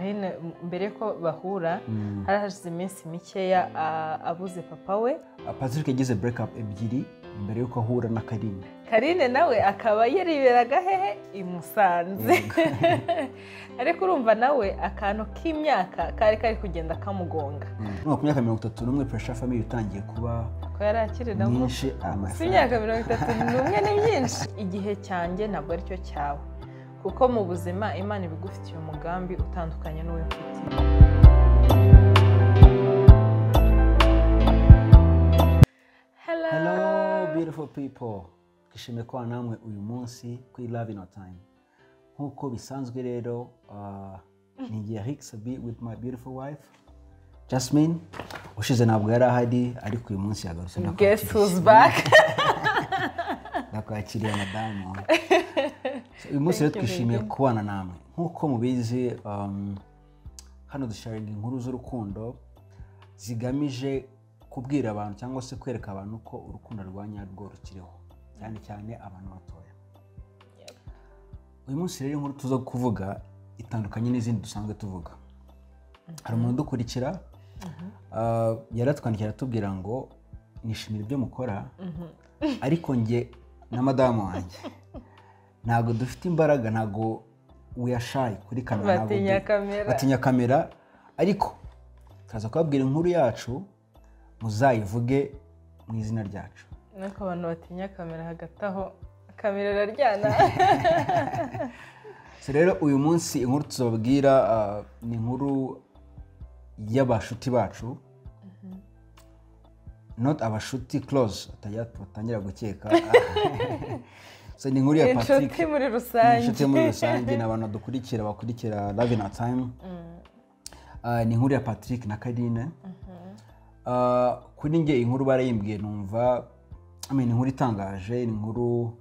Karine mbere ko bahura hari hashize iminsi mikeya abuze papa we. Patrick yagize break up ebyiri mbere yuko ahura na Karine. Karine nawe akaba yariberaga hehe? I Musanze. Ariko urumva nawe akantu k'imyaka kari kari kugenda kamugonga. Ku myaka 31 pressure family itangiye kuba ko yari akiri na myinshi. Si imyaka 31 ni myinshi. Igihe cyanjye ntabwo aricyo cyawe, kuko mu buzima Imana ibigufitiye umugambi utandukanye n'uw'imfitiye. Hello beautiful people, twishimiye kuba namwe uyu munsi kuri Love in Our Time. Nk'uko bisanzwe rero, ni Eric Sabi with my beautiful wife Jasmine. Ushize ntabwo yari ahari, ariko uyu munsi yagarutse. Guess who's back? Ndakwakiriye madamu. Uyu munsi rero twishimiye kubana namwe. Nk'uko mubizi, hano dusharinga inkuru z'urukundo zigamije kubwira abantu cyangwa se kwereka abantu ko urukundo rwa nyarwo rukiriho, cyane cyane abantu batoya. Uyu munsi rero inkuru tuza kuvuga itandukanye n'izindi dusanzwe tuvuga. Hari umuntu udukurikira yaratwandikira atubwira ngo nishimira ibyo mukora, ariko njye na madamu wanjye ntabwo dufite imbaraga, ntabwo we are shy kuri kamera, batinya kamera, ariko tukaza kubabwira inkuru yacu muzayivuge mu izina ryacu. Nuko abantu batinya kamera, hagati aho kamera iraryana. So rero uyu munsi inkuru tuzababwira ni inkuru y'abashuti bacu, not abashuti close batangira gukeka. So ni inkuru ya Patrick, inshuti muri rusange, inshuti muri rusange, ni abantu dukurikira bakurikira Love in Our Time. Ni inkuru ya Patrick na Karine. Kuri njye inkuru barayimbwiye numva ni inkuru itangaje, ni inkuru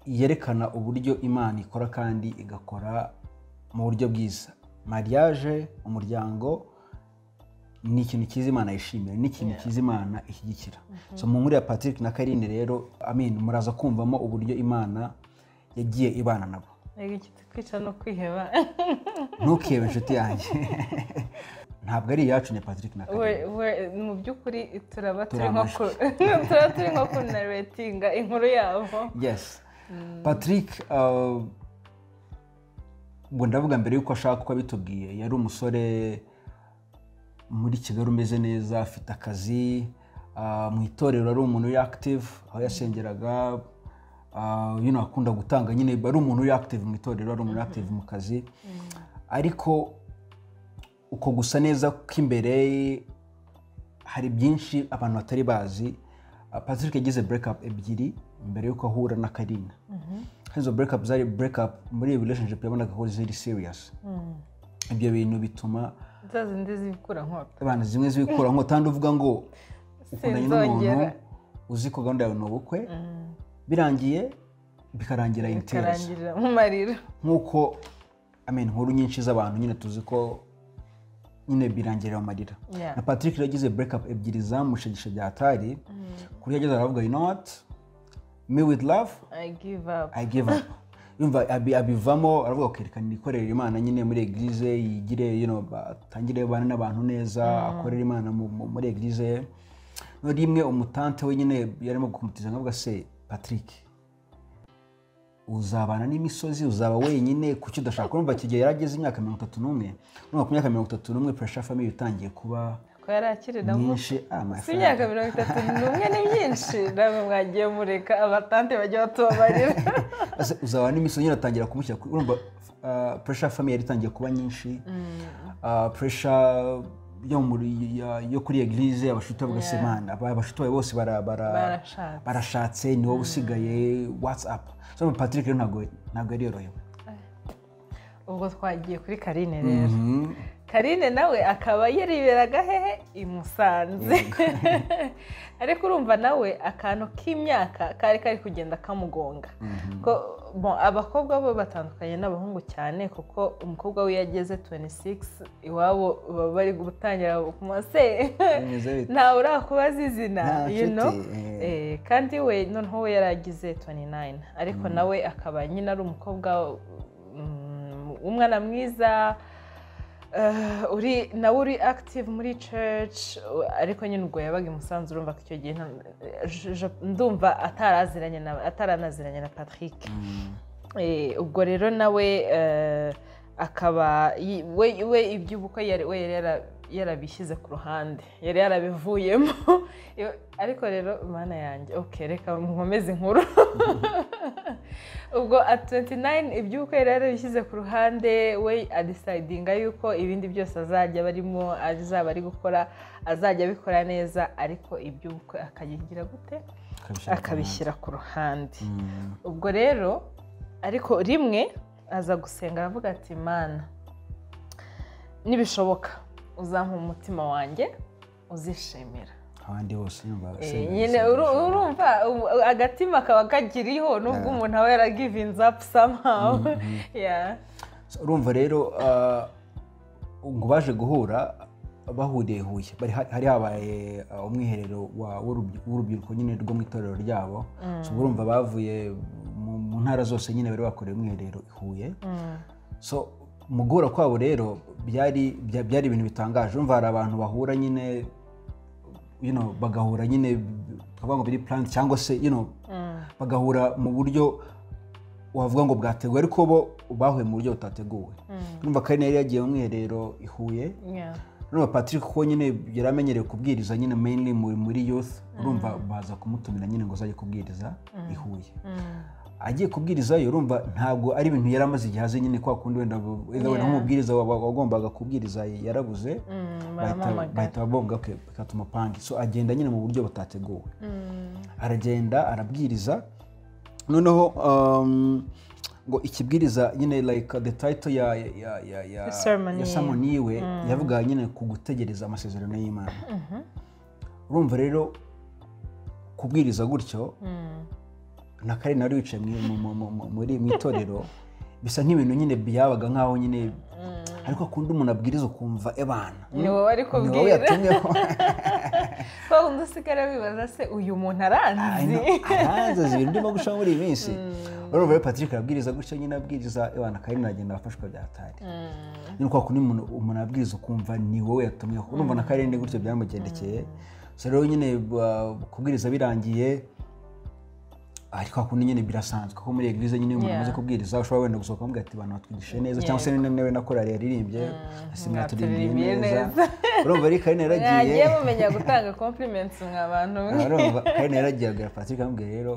yerekana uburyo Imana ikora kandi igakora mu buryo bwiza. Mariage, umuryango ni ikintu cyiza Imana yishimira, ni ikintu cyiza Imana ishyigikira. So mu nkuru ya Patrick na Karine rero, muraza kumvamo uburyo Imana yagiye ibana nabo. Kwica no kwiheba. Ntukihebe inshuti yanjye. Ntabwo ari iyacu ni Patrick na Karine. Mu by'ukuri turaba turi nko kunaretinga inkuru yabo. Yes. Patrick, ubwo ndavuga mbere yuko ashaka uko abitubwiye, yari umusore muri Kigali umeze neza, afite akazi, mu itorero ari umuntu uri active, aho yasengeraga, akunda gutanga nyine, ari umuntu uri active mu itorero, ari umuntu active mu kazi. Ariko uko gusa neza kw'imbere hari byinshi abantu batari bazi. Patrick yagize break up ebyiri mbere yuko ahura na Karine. Izo break up zari break up muri relationship yabonaga ko ziri serious. Ibyo bintu bituma zindi zibikura nkota, abantu zimwe zibikura nkota, kandi uvuga ngo ukundanye n'umuntu uzi ko gahunda yawe ni ubukwe, birangiye bikarangira interest, bikarangirira mu marira. Nk'uko inkuru nyinshi z'abantu nyine tuzi ko nyine birangirira mu marira. Na Patrick yagize break up ebyiri zamushegeshe bya hatari, kuri yageze aravuga, you know what, me with love I give up, I give up. Yumva abivamo aravuga ko nikorera Imana nyine muri eglise, yigire atangire bana n'abantu neza, akorera Imana muri eglise. No rimwe umutante we nyine yarimo kumutiza nkavuga, se Patrick uzabana n'imisozi, uzaba wenyine, kuki udashaka? Urumva kigihe yarageze imyaka 31, urumva ku myaka 31 pressure family itangiye kuba ko yari akiri na myinshi. Si imyaka 31 ni myinshi, namwe mwagiye mureka abatante bajya batubabarira. Uzabana n'imisozi nyine atangira kumushyira, urumva pressure family yari itangiye kuba nyinshi, pressure yo kuri eglise, abashuti bavuga se mana, abashuti bawe bose barashatse, ni wowe usigaye, what's up? So Patrick rero ntabwo yari yorohewe. Ubwo twagiye kuri Karine rero. Karine nawe akaba yariberaga hehe? I Musanze. Ariko urumva nawe akantu k'imyaka kari kari kugenda kamugonga. Abakobwa bo batandukanye n'abahungu cyane, kuko umukobwa we yageze 26 iwabo baba bari gutangira kumase, ntawe urakubaza izina, you know. Kandi we noneho we yaragize 29, ariko nawe akaba nyine ari umukobwa w'umwana mwiza, uri nawe uri active muri church, ariko nyine ubwo yabaga i Musanze. Urumva ko icyo gihe ndumva ataranaziranye na Patrick. Ubwo rero nawe akaba we iby'ubukwe we yari yarabishyize ku ruhande, yari yarabivuyemo. Ariko rero, Mana yanjye, ok, reka nkomeze inkuru. Ubwo at 29 iby'ubukwe yari yarabishyize ku ruhande, we adecidinga yuko ibindi byose azajya barimo, azaba ari gukora, azajya abikora neza, ariko iby'ubukwe akabigira gute? Akabishyira ku Akabishyira ku ruhande. ruhande. Ubwo rero ariko rimwe aza gusenga, aravuga ati: "Mana, nibishoboka uzampa umutima wanjye uzishimira." Abandi bose nyumva Nyine urumva agatima kaba kakiriho nubwo umuntu aba yaragivinze up somehow, yeah. So, urumva rero ngo baje guhura, bahuriye Huye. Bari hari habaye umwiherero w'urubyiruko nyine rwo mu itorero ryabo. So urumva bavuye mu ntara zose nyine, bari bakoreye umwiherero i Huye. So mu guhura kwabo rero byari ibintu bitangaje. Urumva hari abantu bahura nyine, bagahura nyine tukavuga ngo biri planned, cyangwa se bagahura mu buryo wavuga ngo bwateguwe, ariko bo bahuye mu buryo butateguwe. Urumva Karine yari yagiye mu mwiherero i Huye. Urumva Patrick, kuko nyine yari amenyereye kubwiriza nyine mainly muri youth, urumva baza kumutumira nyine ngo azajye kubwiriza i Huye. Agiye kubwirizayo, urumva ntabwo ari ibintu yari amaze igihe azi nyine, kwa kundi wenda nk'umubwiriza wagombaga kubwiriza yarabuze, Baramuhamagara. Bahita bavuga: "Okay, reka tumupange." So agenda nyine mu buryo butateguwe, aragenda arabwiriza. Noneho ngo ikibwiriza nyine, like the title ya sermon. Ya sermon yiwe yavugaga nyine ku gutegereza amasezerano y'Imana. Urumva rero kubwiriza gutyo na Karine wari wicaye mu itorero, bisa nk'ibintu nyine byabaga nk'aho nyine, ariko akunda umuntu abwiriza ukumva ebana Ni wowe ari ni wowe kubwira. yatumyeho. Kwa wundi usigara wibaza: "Se uyu muntu aranzi?" Aranze, azi ibintu ndimo guca muri iyi minsi. Urumva rero Patrick arabwiriza gutyo nyine, abwiriza, ebana Karine aragenda afashwa byatari nyine, kwa kundi umuntu abwiriza ukumva ni wowe yatumyeho. Urumva na Karine gutyo byamugendekeye. So rero nyine kubwiriza birangiye, ariko kundi nyine birasanzwe ko muri église nyine iyo umuntu amaze kubwiriza, ushobora wenda gusohoka ukamubwira ati: "Abantu batwigishije neza," cyangwa se niwe na korali yaririmbye, ati: "Mwaturirimbiye Mwaturirimbiye neza." neza. Urumva rero Karine yaragiye. Mwagiye mumenya gutanga compliments mwa bantu mwe. Urumva Karine yaragiye abwira Patrick, amubwira rero: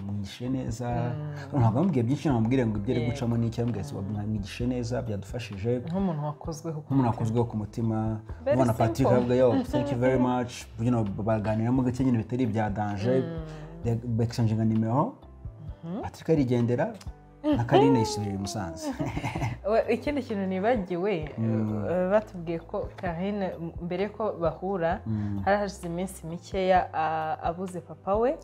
"Mwigishije neza." Ntabwo amubwiye byinshi, namubwire ngo ibyo ari gucamo n'icyo amubwira ati: "Mwigishije neza, byadufashije." Nk'umuntu wakozweho. Nk'umuntu wakozweho ku mutima. Very Ubona Patrick simple. aravuga: "Yo, thank you very much." Baganiramo gake nyine bitari ibya danger, baexchanginga nimero, Patrick arigendera na Karine yisubirira i Musanze. Ikindi kintu nibagiwe, batubwiye ko Karine mbere ko bahura hari hashize iminsi mikeya abuze papa we.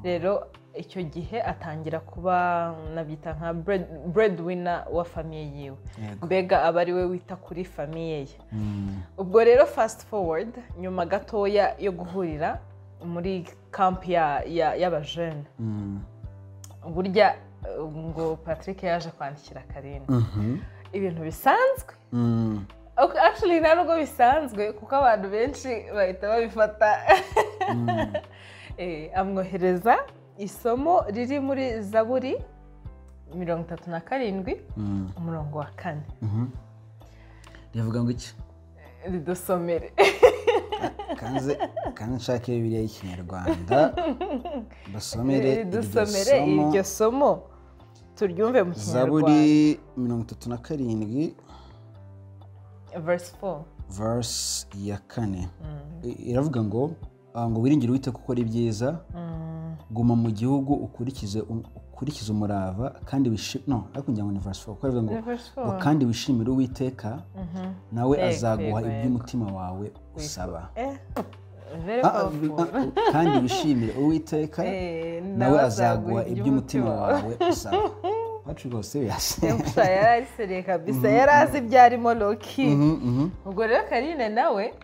Rero icyo gihe atangira kuba, nabyita nka breadwinner wa famille yiwe. Mbega aba ari we wita kuri famille ye. Ubwo rero fast forward, nyuma gatoya yo guhurira muri camp y'abajene, burya ngo Patrick yaje kwandikira Karine ibintu bisanzwe. Okay, actually nta nubwo bisanzwe, kuko abantu benshi bahita babifata. Amwohereza isomo riri muri Zaburi 37, umurongo wa 4. Rivuga ngo iki? Ridusomere. Kanze nshake Bibiliya y'Ikinyarwanda basomere iryo Ridusomere. somo. Iryo somo turyumve mu Kinyarwanda. Zaburi 37, Verse 4. Verse ya 4 iravuga ngo ngo wiringire Uwiteka ukora ibyiza, guma mu gihugu ukurikize umurava kandi no, ariko ngira ngo ni verse 4, kuko iravuga ngo Ni verse ngo 4. kandi wishimire Uwiteka, nawe Yego, azaguha yego, yego. iby'umutima wawe usaba. Very powerful. Kandi wishimire Uwiteka, nawe azaguha iby'umutima wawe usaba. Patrick was serious. Gusa yari ari sérieux kabisa, yari azi ibyo arimo loki. Ubwo rero Karine nawe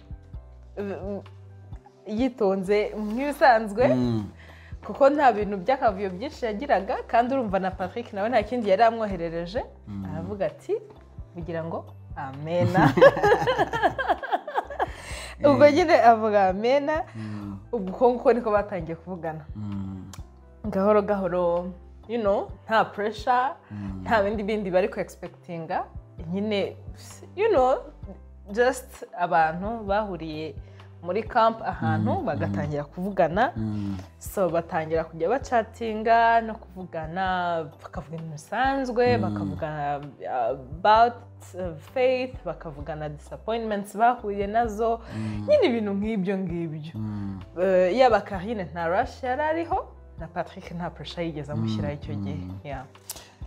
yitonze nk'ibisanzwe, kuko nta bintu by'akavuyo byinshi yagiraga, kandi urumva na Patrick nawe nta kindi yari amwoherereje, aravuga ati Kugira ngo amena. Ubwo nyine avuga amena, ubwo nguko niko batangiye kuvugana gahoro gahoro, nta pressure, nta bindi bari ku expectinga nyine, just abantu bahuriye muri camp ahantu bagatangira kuvugana. So batangira kujya bachatinga no kuvugana, bakavuga ibintu bisanzwe, bakavugana about faith, bakavugana disappointments bahuye nazo, nyine ibintu nk'ibyo ngibyo. Yaba Karine nta rush yari ariho, na Patrick nta pressure yigeze amushyiraho icyo gihe. Yeah.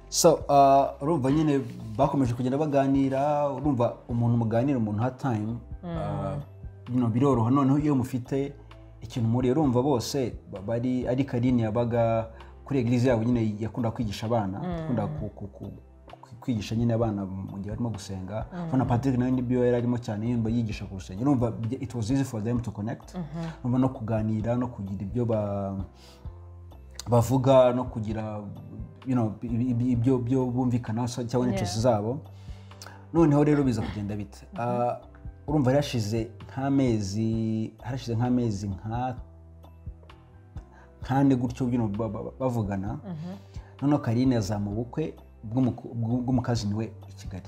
So urumva nyine bakomeje kugenda baganira, urumva umuntu muganira, umuntu ha time, biroroha. Noneho iyo mufite ikintu muri, urumva bose bari ari Karine yabaga kuri église yabo nyine, yakunda kwigisha abana, yakunda kwigisha nyine abana mu gihe barimo gusenga. Urabona Patrick nawe nibyo yari arimo cyane, yumva yigisha ku rusengero. Urumva it was easy for them to connect, urumva no kuganira no kugira ibyo bavuga no kugira ibyo byo bumvikanaho cyangwa interest zabo. Noneho rero biza kugenda bite? Urumva harashize nk'amezi nk'ane gutyo bavugana. Noneho Karine aza mu bukwe bw'umukazini we i Kigali.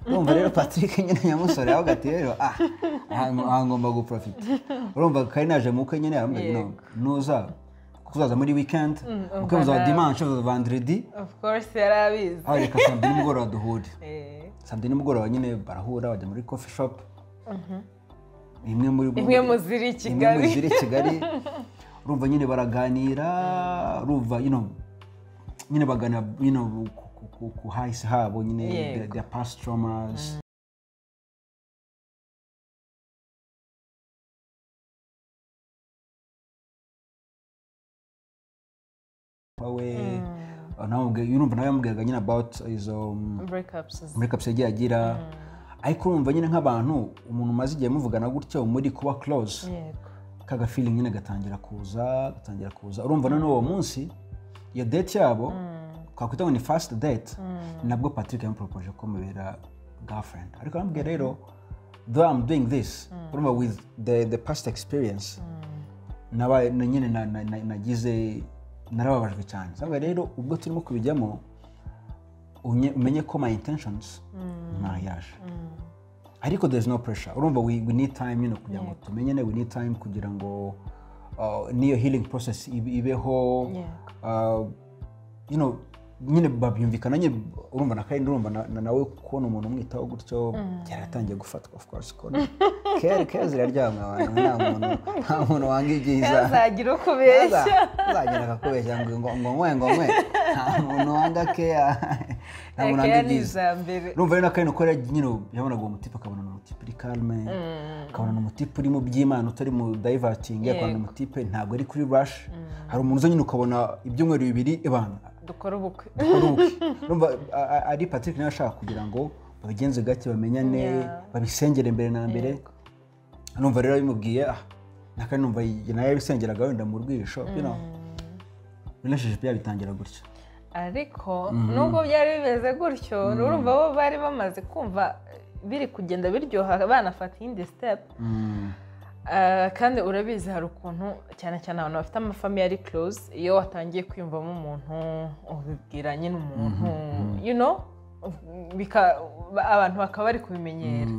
Urumva rero Patrick nyine nyamusore avuga ati rero aha ngomba guprofita. Urumva Karine aje mu bukwe nyine, aramubwira nuza kuzaza muri weekend, ubukwe buzaba dimanche, buzaba vendredi. Of course yarabizi. Aho reka samedi nimugoroba duhure. Samedi nimugoroba nyine barahura, bajya muri coffee shop. Imwe muri ziri Kigali. Imwe muri ziri Kigali. Urumva nyine baraganira, urumva nyine baganira ku hahise habo nyine, their past traumas. We urumva nawe yamubwiraga nyine about izo breakups yagiye agira. Ariko urumva nyine nk'abantu umuntu umaze igihe muvugana gutyo muri kuba close, kaga feeling nyine gatangira kuza. Urumva none uwo munsi iyo date yabo twakwita ngo ni first date, nabwo Patrick yamupropoje ko mubera girlfriend. Ariko aramubwira rero though I'm doing this, urumva with the past experience nabaye nyine nagize narababajwe cyane. Sabaga rero ubwo turimo kubijyamo umenye ko my intentions mariage. Ariko there's no pressure. Urumva we need time kugira ngo tumenyane, we need time kugira ngo niyo healing process ibeho. Nyine babyumvikana nyine. Urumva na Karine, urumva nawe kubona umuntu umwitaho gutyo byaratangiye gufatwa, of course ko care ziraryamwe abantu, nta muntu wanga ibyiza, azagira ukubeshya, azagira akakubeshya ngo nkwe nta muntu wanga care, nta muntu wanga ibyiza. Urumva rero na Karine uko nyine yabonaga uwo mutipe, akabona ni umutipe uri calme, akabona ni umutipe uri mu by'Imana utari mu diverting, akabona ni umutipe ntabwo ari kuri rush. Hari umuntu uza nyine ukabona ibyumweru bibiri ibana dukora ubukwe. Urumva ari Patrick nawe ashaka kugira ngo babigenze gake, bamenyane, babisengere mbere na mbere. Numva rero bimubwiye naka numva nawe yabisengeraga wenda mu rwisho, relationship yabitangira gutyo. Ariko nubwo byari bimeze gutyo, urumva bo bari bamaze kumva biri kugenda biryoha, banafata indi step. Kandi urabizi hari ukuntu cyane cyane abantu bafite amafamiye ari close, iyo watangiye kwiyumvamo umuntu ubibwira nyine umuntu, abantu bakaba bari kubimenyera,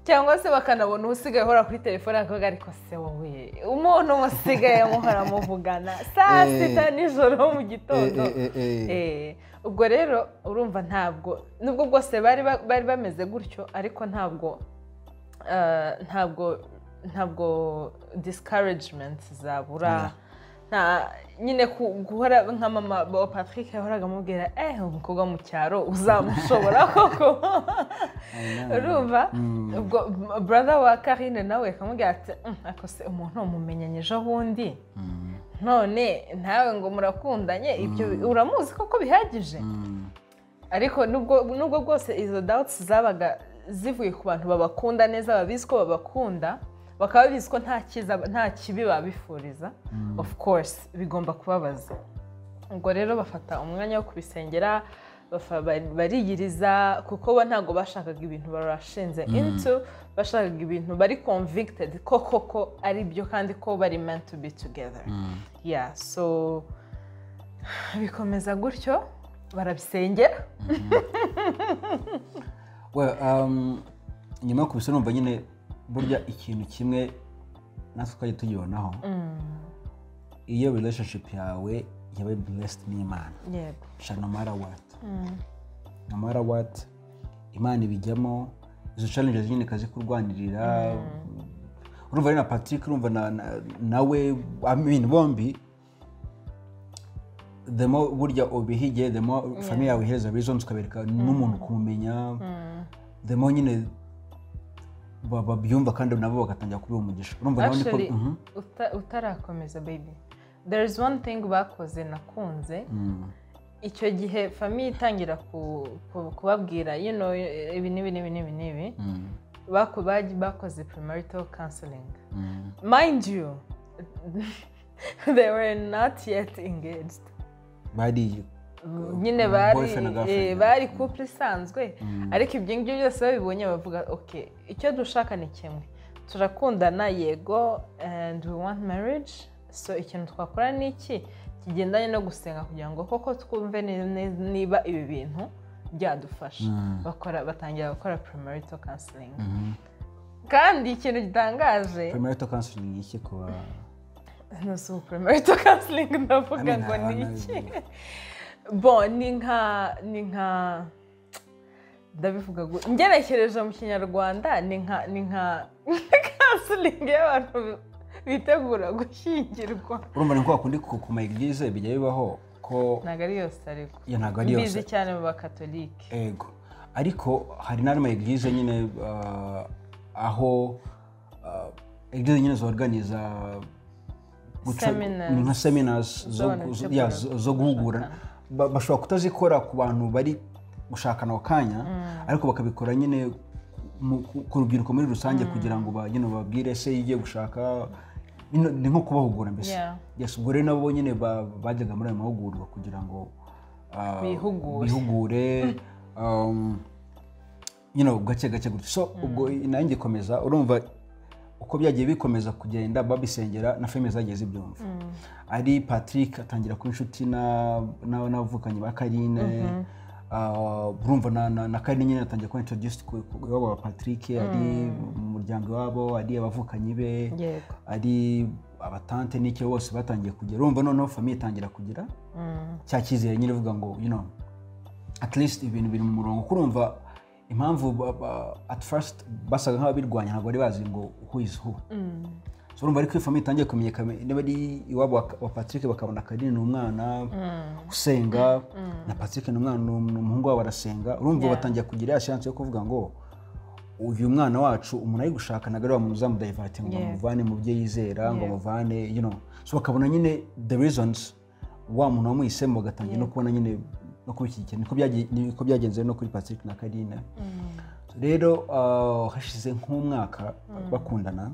cyangwa se bakanabona usigaye uhora kuri telefone akavuga ariko se wowe umuntu musigaye muhora muvugana saa sita nijoro mu gitondo. Ubwo rero urumva ntabwo nubwo bwose bari bameze gutyo, ariko ntabwo discouragement zabura. Nta nyine guhora nka mama wa Patrick yahoraga amubwira umukobwa mu cyaro uzamushobora koko. Urumva ubwo brother wa Karine nawe akamubwira ati ako se umuntu umumenyanye ejo bundi, none ntawe ngo murakundanye, ibyo uramuzi koko bihagije. Ariko nubwo bwose izo doubts zabaga zivuye ku bantu babakunda neza, babizi ko babakunda, bakaba bizi ko nta cyiza nta kibi babifuriza, of course bigomba kubabaza. Ubwo rero bafata umwanya wo kubisengera, Bariyiriza kuko bo ntabwo bashakaga ibintu barashinze into, bashakaga ibintu bari convicted ko koko ari byo kandi ko bari meant to be together. Yeah, so bikomeza gutyo, barabisengera. Well, nyuma yo kubisa, numva nyine burya ikintu kimwe natwe twajya tugibonaho, iyo relationship yawe yabaye blessed n'Imana, sha, no matter what, no matter what, Imana ibijyamo, izo challenges nyine ikazikurwanirira. Urumva ari na Patrick, urumva nawe, I mean, bombi, the more burya ubihigiye, the more famille yawe ihereza reasons, ukabereka n'umuntu kumumenya, the more nyine babyumva kandi nabo bagatangira kubiha umugisha. Urumva nawe niko. Actually, utarakomeza, baby, there is one thing bakoze nakunze. Icyo gihe famille itangira kubabwira ibi n'ibi n'ibi n'ibi n'ibi, bakoze premarital counseling. Mind you, they were not yet engaged. Bari nyine bari boyfriend na girlfriend. Bari couple isanzwe, ariko ibyo ngibyo byose babibonye bavuga: "Ok, icyo dushaka ni kimwe, turakundana yego, and we want marriage. So ikintu twakora ni iki kigendanye no gusenga kugira ngo koko twumve niba ibi bintu byadufasha." Bakora, batangira gukora premarital counseling. Kandi ikintu gitangaje, Premarital counseling ni iki kuba? No, si premarital counseling ndavuga I mean, ngo ni iki? Bon, ni nka ndabivuga ngenekereje mu Kinyarwanda, ni nka counseling y'abantu bitegura gushyingirwa. Urumva ni kwa kundi ku ma église bijya bibaho ko Ntabwo ari yose ariko. Ya, ntabwo ari Mbizi yose. cyane mu Bakatolike. Ego, ariko hari n'andi ma église nyine, aho église nyine zorganiza Seminars. Ni nka seminars Z'abantu ya, bitegura zo guhugura. Bashobora kutazikora ku bantu bari gushakana ako kanya, ariko bakabikora nyine ku rubyiruko muri rusange kugira ngo nyine bababwire ese iyo ugiye gushaka, ni nko kubahugura mbese. Yes, ubwo rero nabo nyine bajyaga muri ayo mahugurwa kugira ngo Bihugure. Bihugure, gake gake gutyo. So ubwo nanjye ikomeza, urumva uko byagiye bikomeza kugenda babisengera, na famille zagiye zibyumva, ari Patrick atangira kuba inshuti n'abavukanyi ba Karine. Urumva na Karine nyine atangiye kuba introduced ku iwabo wa Patrick, ari mu muryango iwabo, ari abavukanyi be, ari abatante n'icyo, bose batangiye kugira. Urumva noneho famille itangira kugira cya cyizere nyine, ivuga ngo at least ibintu biri mu murongo. Kuko urumva impamvu at first basaga nk'ababirwanya, ntabwo bari bazi ngo who is who. So urumva ariko iyo famille itangiye kumenyekana, niba ari iwabo wa Patrick, bakabona Karine ni umwana usenga, na Patrick ni umwana, ni umuhungu wabo arasenga, urumva batangiye kugira ya chance yo kuvuga ngo uyu mwana wacu umuntu ari gushaka ntabwo ari wa muntu uzamudivertinga ngo amuvane mu byo yizera, ngo amuvane, so bakabona nyine the reasons wa muntu wamuhisemo, bagatangira no kubona nyine no kubishyigikira. Niko byagenze no kuri Patrick na Karine. Rero hashize nk'umwaka bakundana,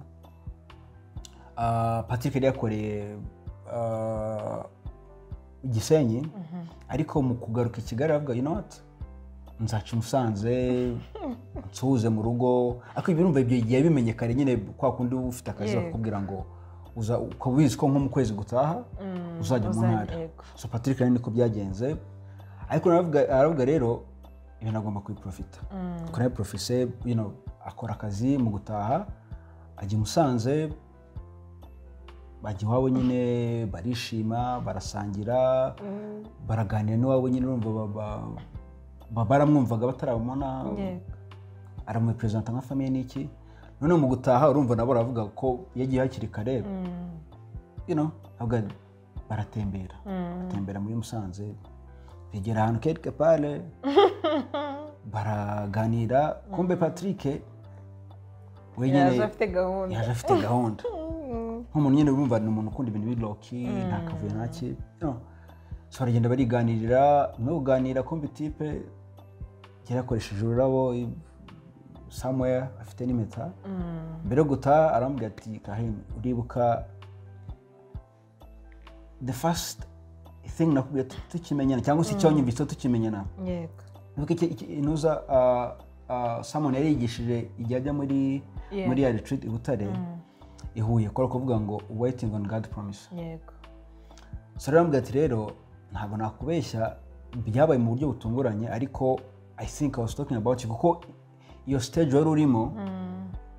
Patrick yari yakoreye Gisenyi, ariko mu kugaruka i Kigali aravuga: "You know what, nzaca i Musanze nsuhuze mu rugo." Ariko ibyo urumva ibyo gihe bimenye kare nyine, kwa kundi uba ufite akazi, bakakubwira ngo uza, ukaba ubizi ko nko mu kwezi gutaha uzajya mu Uzajya, ntara. So Patrick rero niko byagenze, ariko aravuga rero ibintu agomba kubiprofita, kuko nawe profise, akora akazi, mu gutaha ajya i Musanze, bajya iwabo nyine, barishima, barasangira, baraganira n'iwabo nyine. Urumva baramwumvaga batarabamubona. Aramuperezanta nka famille n'iki. Noneho mu gutaha, urumva nabo baravuga ko yagiye hakiri kare, avuga baratembera, batembera muri Musanze, begera ahantu quelque part, baraganira. Kumbe Patrick we nyine Yaje afite gahunda. Yaje afite gahunda nk'umuntu nyine, urumva ni umuntu ukunda ibintu biroki, nta kavuyo, nta ki. No. So baragenda bariganirira, nyuma yo kuganira kumbe type yarakoresheje ururabo somewhere, afite n'impeta. Mbere yo gutaha aramubwira ati: "Karim, uribuka the first thing nakubwiye tukimenyana, cyangwa se icyanyumvise tukimenyana. Nuko inuza Simon yari yigishije igihe ajya muri muri ya retreat i Butare, i Huye, ko kuvuga ngo "Waiting on God promise". So rero arambwira ati: "Rero ntabwo nakubeshya, byabaye mu buryo butunguranye, ariko I think I was talking about you, kuko iyo stage wari urimo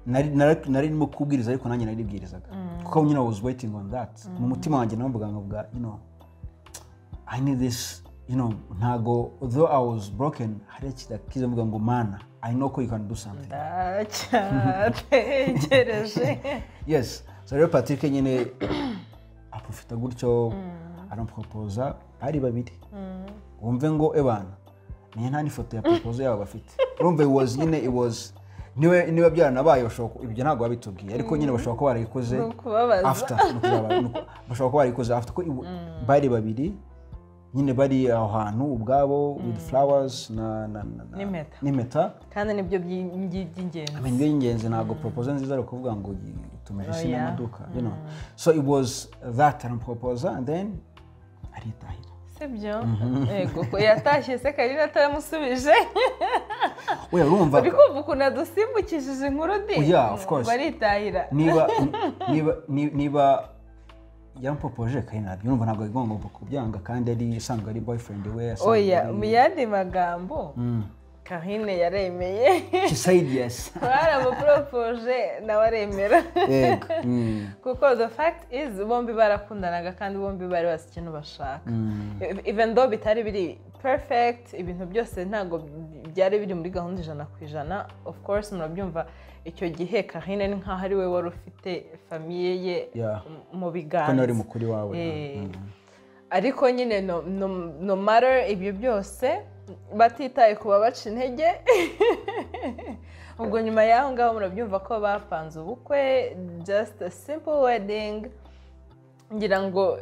nari ndimo kubwiriza, ariko nanjye naribwirizaga, kuko nyine I was waiting on that mu mutima wanjye. Navuga nkavuga, I need this. Ntago, though I was broken, hari ikintu kiza mvuga ngo 'Mana, I know ko you can do something.'" Ndacyategereje. Yes. So rero Patrick nyine aprofita gutyo, arampropoza. Bari babiri, wumve ngo ebana niyo nta n'ifoto ya proposal yabo bafite. Urumva it was nyine, it was niba byaranabaye, bashobora ibyo ntabwo babitubwiye, ariko nyine bashobora kuba barayikoze Ni ukubabaza. after. Ni bashobora kuba barayikoze after, ko bari babiri nyine, bari aho hantu ubwabo with flowers N'impeta. N'impeta. Kandi nibyo by'ingenzi. I mean, by'ingenzi. Ntabwo proposal nziza ari ukuvuga ngo utumije isi Oya. n'amaduka. So it was that, aramproposa and then aritahira. Sibyo? Yego, ko yatashye se Karina ataramusubije? We urumva Uri kumva ukuntu adusimbukishije inkuru di? Yeah, of course. Baritahira. Niba yampropoje kandi nabyo urumva ntabwo agomba kubyanga, kandi ari isanzwe ari boyfriend we, asanzwe Oya, mu yandi magambo, Karine yaremeye. She said yes. Baramupropoje nawe aremera. Yego. Kuko the fact is bombi barakundanaga, kandi bombi bari bazi ikintu bashaka, even though bitari biri perfect. Ibintu byose ntabwo byari biri muri gahunda 100%, of course. Murabyumva, icyo gihe Karine ni nkaho ari we wari ufite famille ye mu Ko biganza. nawe ari mukuru wawe. Ariko nyine no matter ibyo byose, batitaye ku babaca intege, ubwo nyuma y'aho ngaho murabyumva ko bapanze ubukwe, just a simple wedding. Ngira ngo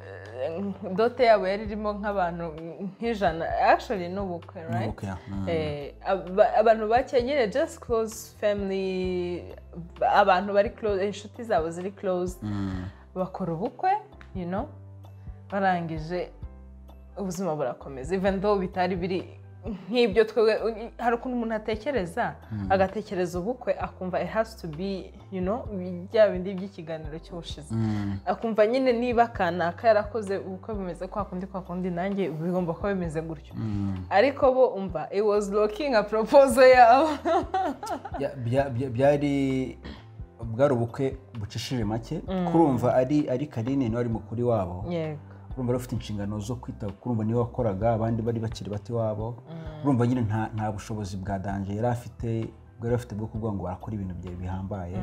dot yabo yari irimo nk'abantu nk'100, actually n'ubukwe, right? N'ubukwe, yeah. Abantu bake nyine, just close family, abantu bari close, inshuti zabo ziri close, bakora ubukwe, barangije ubuzima burakomeza, even though bitari biri nk'ibyo twebwe. Hari ukuntu umuntu atekereza, agatekereza ubukwe, akumva it has to be bya bindi by'ikiganiro cy'ubushize, akumva nyine niba kanaka yarakoze ubukwe bumeze kwa kundi kwa kundi, nanjye bigomba kuba bimeze gutyo. Ariko bo umva, it was looking a proposal yabo. Byari bwari ubukwe bucishije make. Kurumva ari Karine niwe ari mukuru wabo. Urumva bari bafite inshingano zo kwita, kurumva niwe wakoraga, abandi bari bakiri bato iwabo. Urumva nyine nta bushobozi bwa danger yari afite, bwari bafite bwo kuvuga ngo barakora ibintu byawe bihambaye.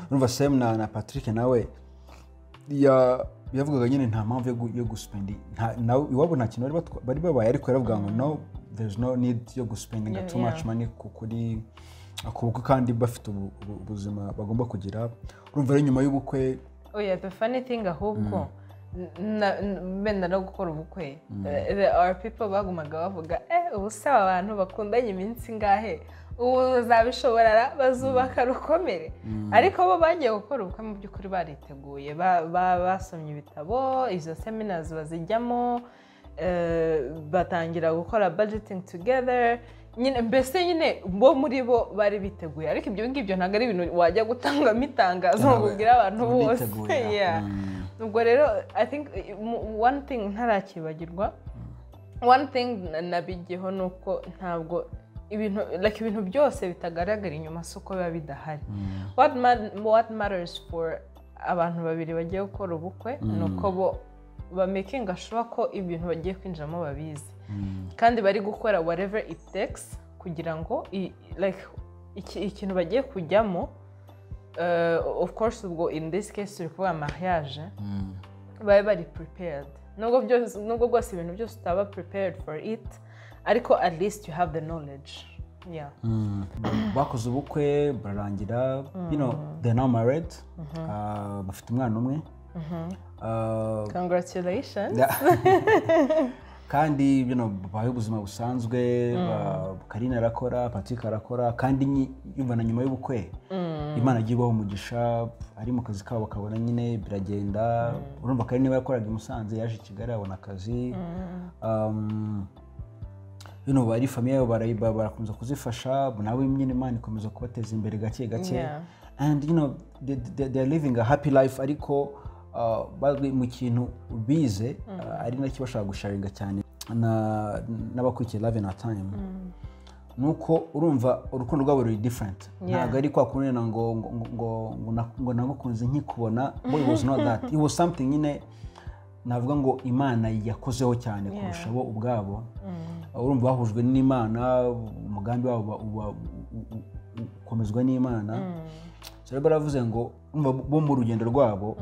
Urumva same na Patrick nawe yavugaga nyine nta mpamvu yo guspendi nawe iwabo nta kintu bari babaye, ariko yaravuga ngo no, there's no need yo guspendinga too much money kuri ku bukwe, kandi bafite ubuzima bagomba kugira. Urumva rero nyuma y'ubukwe Oya, the funny thing ahubwo, wenda no gukora ubukwe, there are people bagumaga bavuga: "Eh, ubu se aba bantu bakundanye iminsi ingahe, ubu bazabishobora ra? Bazubaka rukomere?" Ariko bo bagiye gukora ubukwe mu by'ukuri bariteguye, basomye ibitabo, izo seminars bazijyamo, batangira gukora budgeting together nyine. Mbese nyine bo muri bo bari biteguye, ariko ibyo ngibyo ntabwo ari ibintu wajya gutangamo itangazo ngo ubwire abantu bose. Nditeguye. Yeah. Ubwo rero I think one thing ntarakibagirwa, one thing nabigiyeho ni uko ntabwo ibintu, like, ibintu byose bitagaragara inyuma si uko biba bidahari. What matters for abantu babiri bagiye gukora ubukwe ni uko bo bamakinga sure ko ibintu bagiye kwinjiramo babizi, kandi bari gukora whatever it takes kugira ngo like ikintu bagiye kujyamo, of course ubwo in this case turi kuvuga mariage, babe bari prepared, nubwo bwose ibintu byose utaba prepared for it, ariko at least you have the knowledge, yeah. Bakoze ubukwe burarangira, they're now married. Bafite umwana umwe. Congratulations. Yeah. Kandi babayeho ubuzima busanzwe. Karine arakora, Patrick arakora, kandi yumva na nyuma y'ubukwe Imana agiye ibaha umugisha, ari mu kazi kabo bakabona nyine biragenda. Urumva Karine niba yakoraga i Musanze, yaje i Kigali abona akazi. Bari famille yabo, barakomeza kuzifasha, nawe nyine Imana ikomeza kubateza imbere gake gake. And they are living a happy life, ariko bari mu kintu bize, ari nacyo bashaka gusharinga cyane n'abakurikiye Love in Our Time, nuko urumva urukundo rwabo ruri different. Ntabwo ari kwa kundi ngo nagukunze nkikubona. Bo, it was not that, it was something nyine navuga ngo Imana yakozeho cyane kurusha bo ubwabo. Urumva bahujwe n'Imana, umugambi wabo ukomezwa n'Imana. So rero baravuze ngo urumva bo mu rugendo rwabo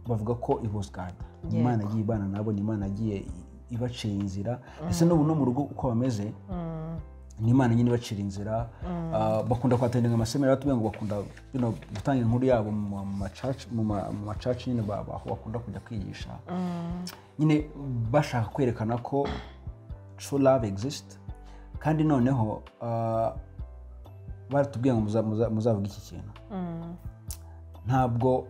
bavuga ko it was God. Ni Imana yagiye ibana nabo, ni Imana yagiye ibacira inzira, ndetse n'ubu no mu rugo uko bameze ni Imana nyine ibacira inzira. Bakunda kwattendinga amaseminari, batubwira ngo bakunda gutanga inkuru yabo mu macaci nyine, aho bakunda kujya kwigisha nyine, bashaka kwerekana ko true love exist. Kandi noneho baratubwiye ngo muzavuge iki kintu: ntabwo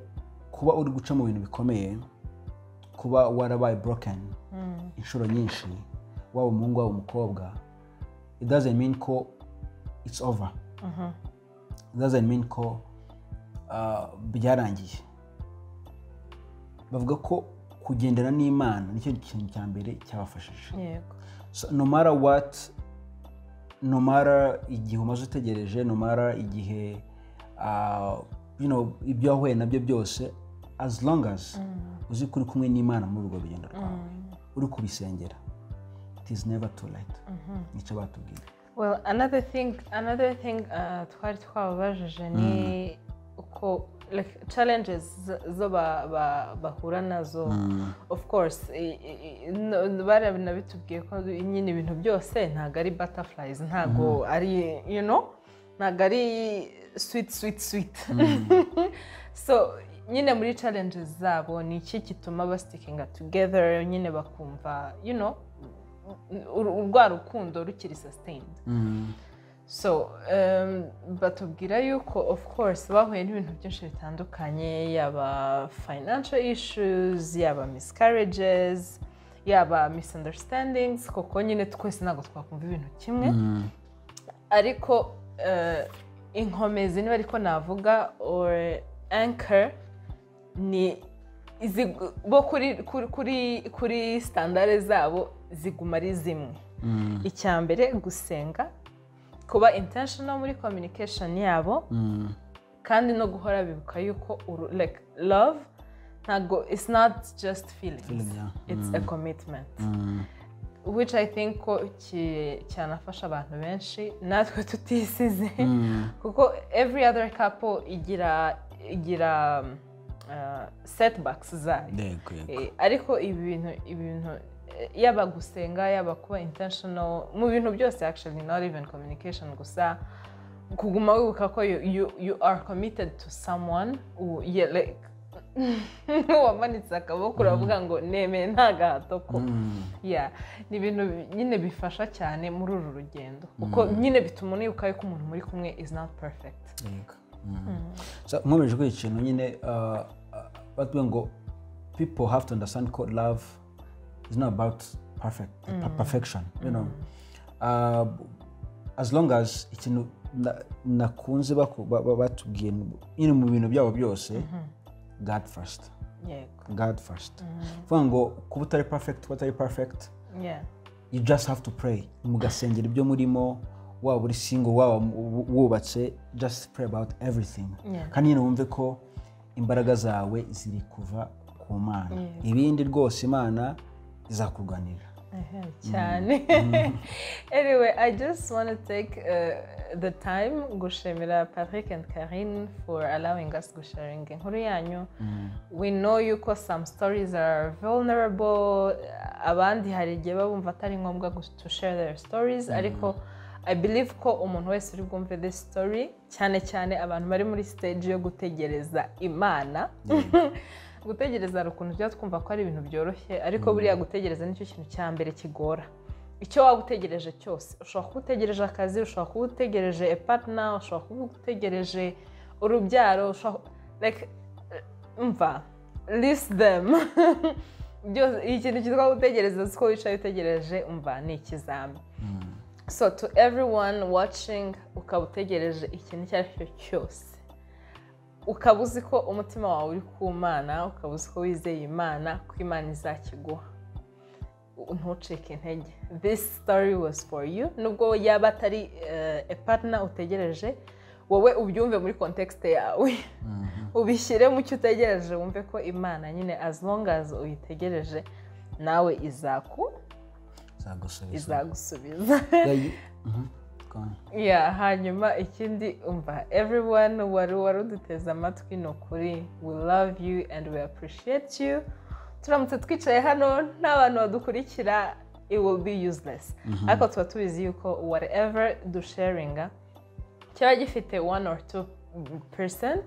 kuba uri guca mu bintu bikomeye, kuba warabaye broken inshuro nyinshi, waba umuhungu waba umukobwa, it doesn't mean ko it's over, it doesn't mean ko byarangiye. Bavuga ko kugendana n'Imana nicyo kintu cya mbere cyabafashije. So, no matter what, no matter igihe umaze utegereje, no matter igihe ibyo wahuye nabyo byose, as long as uzi ko uri kumwe n'Imana muri urwo rugendo rwawe, uri kubisengera, it is never too late. Nicyo batubwiye. Well, another thing twari twababajije ni uko, like, challenges zo bahura nazo. Of course, baranabitubwiye ko nyine ibintu byose ntabwo ari butterflies, ntabwo ari ntabwo ari sweet sweet sweet. So nyine muri challenges zabo ni iki gituma bastickinga together, nyine bakumva rwa rukundo rukiri sustained? So batubwira yuko of course bahuye n'ibintu byinshi bitandukanye, yaba financial issues, yaba miscarriages, yaba misunderstandings, kuko nyine twese ntabwo twakumva ibintu kimwe. Ariko inkomezi, niba ariko navuga, or anchor, ni bo kuri standard zabo ziguma ari zimwe. Icya mbere, gusenga, kuba intentional muri communication yabo, kandi no guhora bibuka yuko like, love ntabwo, it's not just feelings. Feeling, yeah. It's a commitment, which I think ko cyanafasha abantu benshi, natwe tutisize, kuko every other couple igira setbacks zayo. Yego. Ariko ibi bintu, yaba gusenga, yaba kuba intentional mu bintu byose, actually not even communication gusa, kuguma wibuka ko you are committed to someone who, yeah, like wamanitse akaboko uravuga ngo nemeye nta gahato ko, yeah, ni ibintu nyine bifasha cyane muri uru rugendo, kuko nyine bituma unibuka yuko umuntu muri kumwe is not perfect. Yego. So, nkomeje kuri iki kintu nyine, batubwiye ngo people have to understand ko love is not about perfection. As long as ikintu nakunze batubwiye nyine mu bintu byabo byose, God first. God first. Kuvuga ngo kuba utari perfect, kuba utari perfect, you just have to pray, mugasengera ibyo murimo, waba uri single, waba wubatse, just pray about everything. Kandi nyine wumve ko imbaraga zawe ziri kuva ku Mana, ibindi rwose Imana izakurwanirira. Ehe, cyane. Anyway, I just want to take the time gushimira Patrick and Karine for allowing us gusharinga inkuru yanyu. We know yuko some stories are vulnerable, abandi hari igihe baba bumva atari ngombwa to share their stories, ariko I believe ko umuntu wese uri bwumve this story, cyane cyane abantu bari muri stage yo gutegereza Imana. Gutegereza hari ukuntu tujya twumva ko ari ibintu byoroshye, ariko buriya gutegereza nicyo kintu cya mbere kigora. Icyo waba utegereje cyose, ushobora kuba utegereje akazi, ushobora kuba utegereje a partner, ushobora kuba utegereje urubyaro, ushobora, like, umva, list them byose. Ikintu cyitwa gutegereza, siko wicaye utegereje, umva, ni ikizami. So to everyone watching, ukaba utegereje ikintu icyo ari cyo cyose, ukaba uzi ko umutima wawe uri ku Mana, ukaba uzi ko wizeye Imana, ko Imana izakiguha, ntucike intege. This story was for you. Nubwo yaba atari a partner utegereje, wowe ubyumve muri context yawe, ubishyire mu cyo utegereje, wumve ko Imana nyine, as long as uyitegereje, nawe izaku Izagusubiza. Izagusubiza. Yeah. Go on. Yeah, hanyuma ikindi, umva, everyone wari uduteze amatwi, ni ukuri we love you and we appreciate you. Turamutse twicaye hano nta bantu badukurikira, it will be useless, ariko tuba tubizi yuko whatever dusharinga kiba gifite one or two person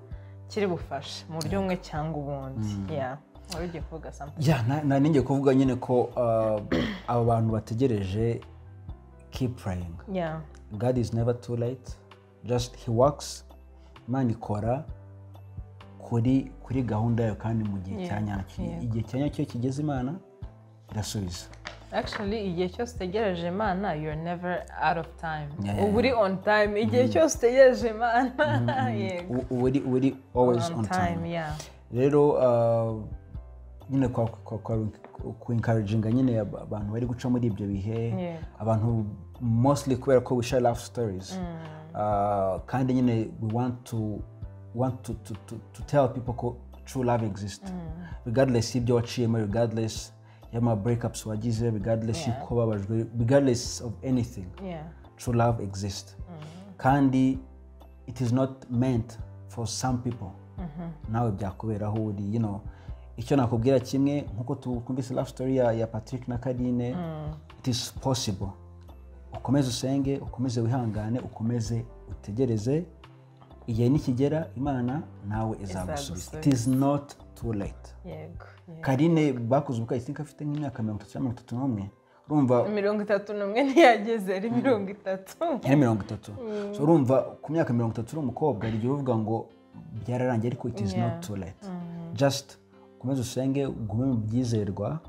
kiri bufashe mu buryo bumwe cyangwa ubundi. Yeah, wari ugiye kuvuga something. Yeah, ninjye kuvuga nyine ko aba bantu bategereje, keep praying. God is never too late, just he works. Imana ikora kuri gahunda yayo kandi mu gihe cya nyacyo. Igihe cya nyacyo kigeze, Imana irasubiza. Actually, igihe cyose utegereje Imana, you're never out of time. Uba uri on time igihe cyose utegereje Imana, yego. Uba uri always on time. Rero nyine ku encouraginga nyine abantu bari guca muri ibyo bihe, abantu mostly kubera ko we share love stories, kandi nyine we want to tell people ko true love exists regardless y'ibyo waciyemo, regardless y'ama breakups wagize, regardless y'uko babajwe, regardless of anything. True love exists, kandi it is not meant for some people. Nawe byakubera aho uri. Icyo nakubwira kimwe, nkuko twumvise love story ya Patrick na Karine, it is possible. Ukomeze usenge, ukomeze wihangane, ukomeze utegereze, igihe nikigera Imana nawe izagusubiza. It is not too late. Yego. Karine bakoze ubukwe, I think afite nk'imyaka 30 cyangwa 31, urumva. 31 ntiyageze, ari 30. Yari 30. So urumva, ku myaka 30 uri umukobwa, hari igihe uvuga ngo byararangiye, ariko it is not too late. Just ukomeze usenge, ugume mu byizerwa,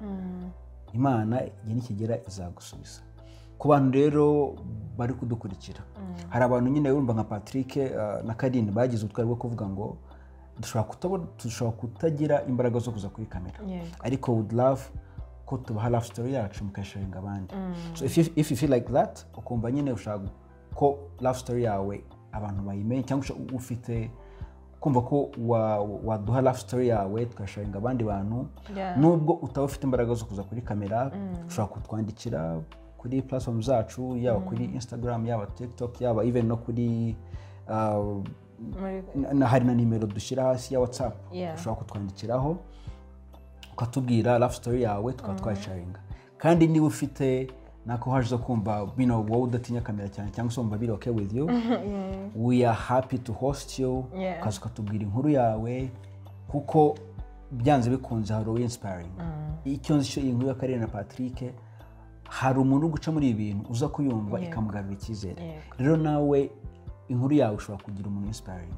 Imana igihe nikigera izagusubiza. Ku bantu rero bari kudukurikira, hari abantu nyine urumva nka Patrick na Karine bagize ubutwari bwo kuvuga ngo dushobora kutagira imbaraga zo kuza kuri kamera, ariko would love ko tubaha love story yacu mukayisharinga abandi. So if you feel like that, ukumva nyine ushaka ko love story yawe abantu bayimenya, cyangwa ufite kumva ko waduha love story yawe tukayisharinga abandi bantu, nubwo utaba ufite imbaraga zo kuza kuri kamera, ushobora kutwandikira kuri platform zacu, yaba kuri Instagram, yaba TikTok, yaba even no kuri hari na nimero dushyira hasi ya WhatsApp. Ushobora kutwandikiraho ukatubwira love story yawe, tukaba twayisharinga. Kandi niba ufite nako haje zo kumva bino, wowe udatinya kamera cyane, cyangwa se wumva biri okay with you, we are happy to host you. Ukaza ukatubwira inkuru yawe, kuko byanze bikunze hari uwo inspiring. Icyo nzi cyo, iyi nkuru ya Karine na Patrick, hari umuntu uri guca muri ibi bintu uza kuyumva ikamugarura icyizere. Rero nawe inkuru yawe ushobora kugira umuntu inspiring.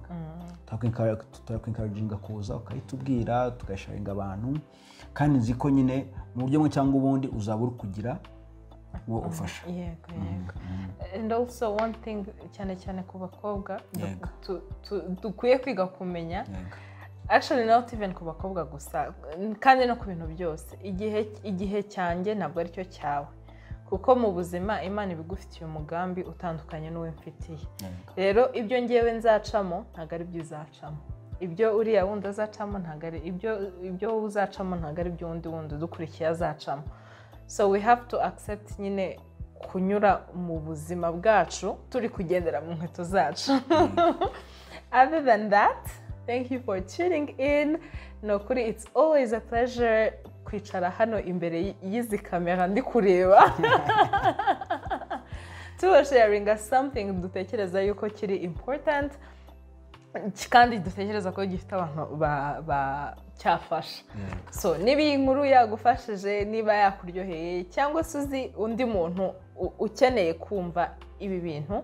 Turakwencouraginga kuza ukayitubwira, tukayisharinga abantu, kandi nzi ko nyine mu buryo bumwe cyangwa ubundi uzaba uri kugira uwo ufasha. Yego. And also one thing, cyane cyane ku bakobwa, dukwiye kwiga kumenya, actually not even ku bakobwa gusa, kandi no ku bintu byose, igihe cyanjye ntabwo aricyo cyawe, kuko mu buzima Imana ibigufitiye umugambi utandukanye n'uwo mfitiye. Rero ibyo ngewe nzacamo ntabwo ari byo uzacamo, ibyo uriya wundi azacamo ntabwo ari ibyo wowe uzacamo, ntabwo ari ibyo undi wundi udukurikiye azacamo. So we have to accept nyine kunyura mu buzima bwacu turi kugendera mu nkweto zacu. Other than that, thank you for tuning in. Ni ukuri, it's always a pleasure kwicara hano imbere y'izi kamera ndi kureba, tubasharinga something dutekereza yuko kiri important. Kandi dutekereza ko gifite abantu cyafasha. So niba iyi nkuru yagufashije, niba yakuryoheye, cyangwa se uzi undi muntu ukeneye kumva ibi bintu,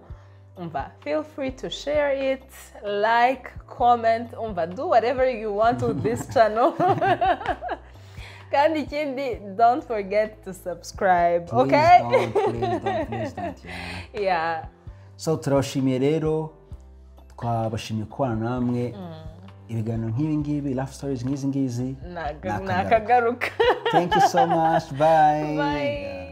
umva, feel free to share it, like, comment, umva, do whatever you want with this channel. Kandi ikindi, don't forget to subscribe. Please. Okay. Don't, please don't, please don't, yeah. So turabashimiye rero, twabashimiye kubana namwe. Ibiganiro nk'ibi ngibi, life stories nk'izi ngizi, ni akagaruka. Thank you so much, bye. Bye.